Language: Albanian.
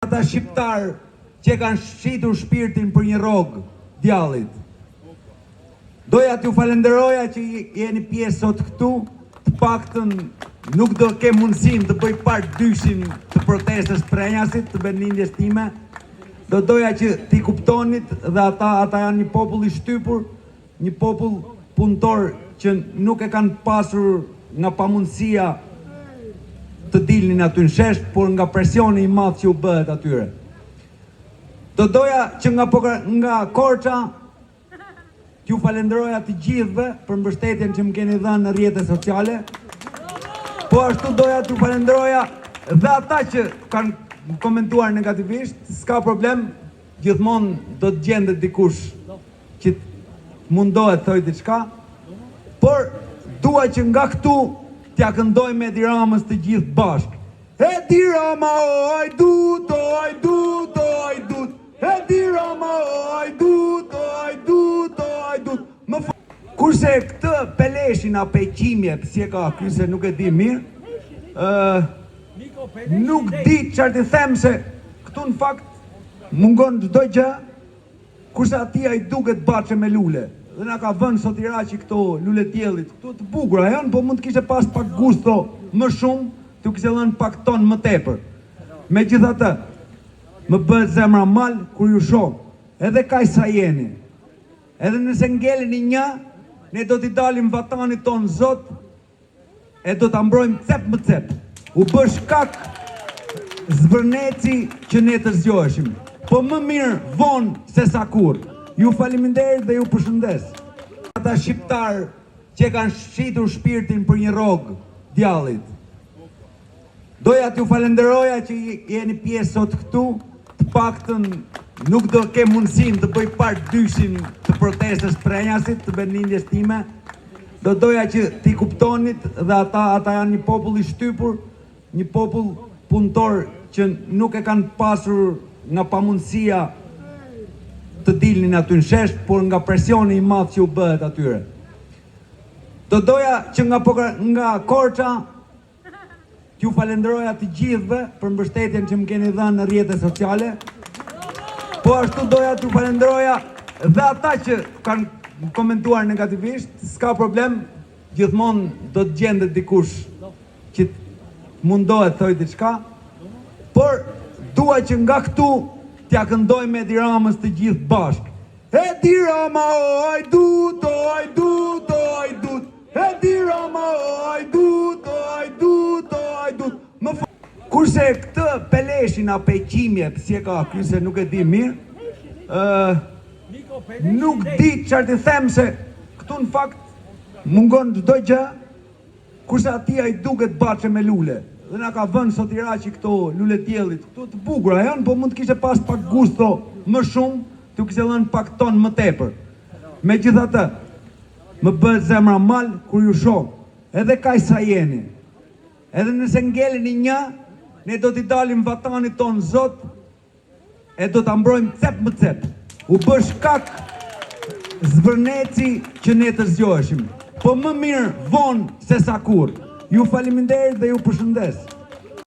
Ata shqiptarë që e kanë shitur shpirtin për një rrogë djallit. Doja t'ju falenderoja që jeni pjesë sot këtu, të paktën nuk do kem mundësinë të bëj part dyshin të protestës Prrenjasit, të vendlindjes time. Do doja që t'i kuptonit dhe ata, ata janë një popull i shtypur, Një popull punëtor që nuk e kanë pasur nga pamundësia të dilnin aty në shesh, por nga presioni i madh që u bëhet atyre. Do doja që nga nga Korça t'ju falenderoja të gjithëve për mbështetjen që më keni dhënë në rrjete sociale. Po ashtu doja t'ju falenderoja dhe ata që kanë komentuar negativisht, s'ka problem, gjithmonë do të gjendet dikush që të mundohet të thojë diçka, por dua që nga këtu t'ia këndojmë Edi Ramës të gjithë bashkë. Edi Rama o hajdut, o hajdut, o hajdut. Edi Rama o hajdut, o hajdut, o hajdut. Më fal. Kurse këtë Peleshin a Peqimje, si e ka ky se nuk e di mirë, ë nuk di çfarë t'i them se këtu në fakt mungon çdo gjë. Kurse atij ai duket bahçe me lule dhe na ka vënë Sotiraqi këto lulediellit këtu të bukura janë po mund të kishte pas pak gusto më shumë t'u kishte dhënë pak ton më tepër megjithatë më bëhet zemra mal kur ju shoh edhe kaq sa jeni edhe nëse ngeleni një ne do t'i dalim vatanit tonë zot E do ta mbrojmë cep më cep. U bë shkak Zvërneci që ne të zgjoheshim. Po më mirë vonë se sa kurrë. Ju faleminderit dhe ju përshëndes. Ata shqiptarë që e kanë shitur shpirtin për një rrogë djallit. Doja t'ju falenderoja që jeni pjesë sot këtu, të paktën nuk do kem mundësinë të bëj part dyshin të protestës Prrenjasit, të vendlindjes time. Do doja që t'i kuptonit dhe ata, ata janë një popull i shtypur, një popull punëtor që nuk e kanë pasur nga pamundësia të dilnin aty në shesh, por nga presioni i madh që u bëhet atyre. Do doja që nga nga Korça T'ju falenderoja të gjithëve për mbështetjen që më keni dhënë në rrjete sociale. Po ashtu doja t'ju falenderoja dhe ata që kanë komentuar negativisht, s'ka problem, gjithmonë do të gjendet dikush që të mundohet të thojë diçka, por dua që nga këtu t'ia këndojmë Edi Ramës të gjithë bashkë. Edi Rama o hajdut, o hajdut, o hajdut. Edi Rama o hajdut, o hajdut, o hajdut. Më fal. Kurse këtë Peleshin a Peqimje, si e ka ky se nuk e di mirë, ë nuk di çfarë t'i them se këtu në fakt mungon çdo gjë, kurse atij ai duket bahçe me lule dhe na ka vënë Sotiraqi këto lulediellit këtu të bukura janë, po mund të kishte pas pak gusto më shumë, t'u kishte dhënë pak ton më tepër. Megjithatë, Më bëhet zemra mal kur ju shoh, edhe kaq sa jeni. Edhe nëse ngeleni një, ne do t'i dalim vatanit tonë zot e do ta mbrojmë cep më cep. U bë shkak Zvërneci që ne të zgjoheshim. Po më mirë vonë se sa kurrë. Ju faleminderit dhe ju përshëndes.